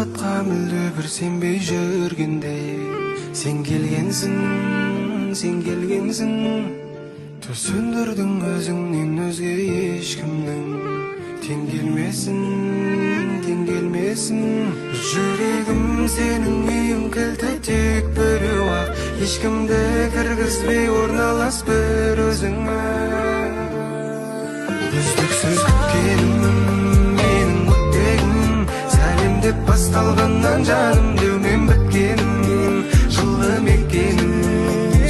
Махаббатқа мүлде бір сенбей жүргенде, сен келгенсің, сен келгенсің. Түсіндірдің, өзіңнен өзге ешкімнің тең келмесін, тең келмесін. Жүрегім сенің үйің, кілті тек біреу ақ. Ешкімді кіргізбей, орналас бір өзіңе. Үздіксіз күткенім, менің оттегім. Сәлем деп басталғаннан, жаным деумен біткенім. Жылы мекенім,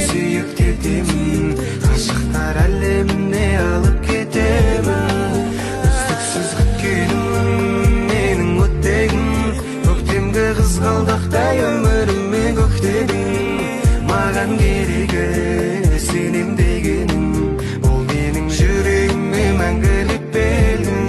сүйікті етемін, ғашықтар әлеміне алып кетемін. Үздіксіз күткенім, менің оттегім. Көктемгі қызғалдақтай өміріме көктедің. Маған керегі сенем дегенің. Ол менің жүрегіме мәңгілік белгің.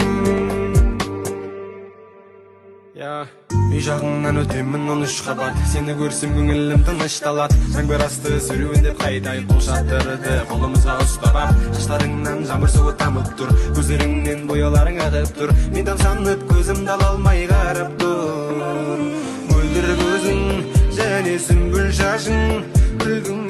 Я үй жағыңнан өтемін, 13 қабат. Сені көрсем, көңілім тынышталады. Жаңбыр асты серуендеп қайтайық. Қол шатырды қолымызға ұстап ап. Шаштарыңнан жаңбыр суы тамып тұр, көздеріңнен бояуларың ағып тұр. Мен тамсанып, көзімді ала алмай қарап тұр. Мөлдір көзің және сүмбіл шашың, күлкің.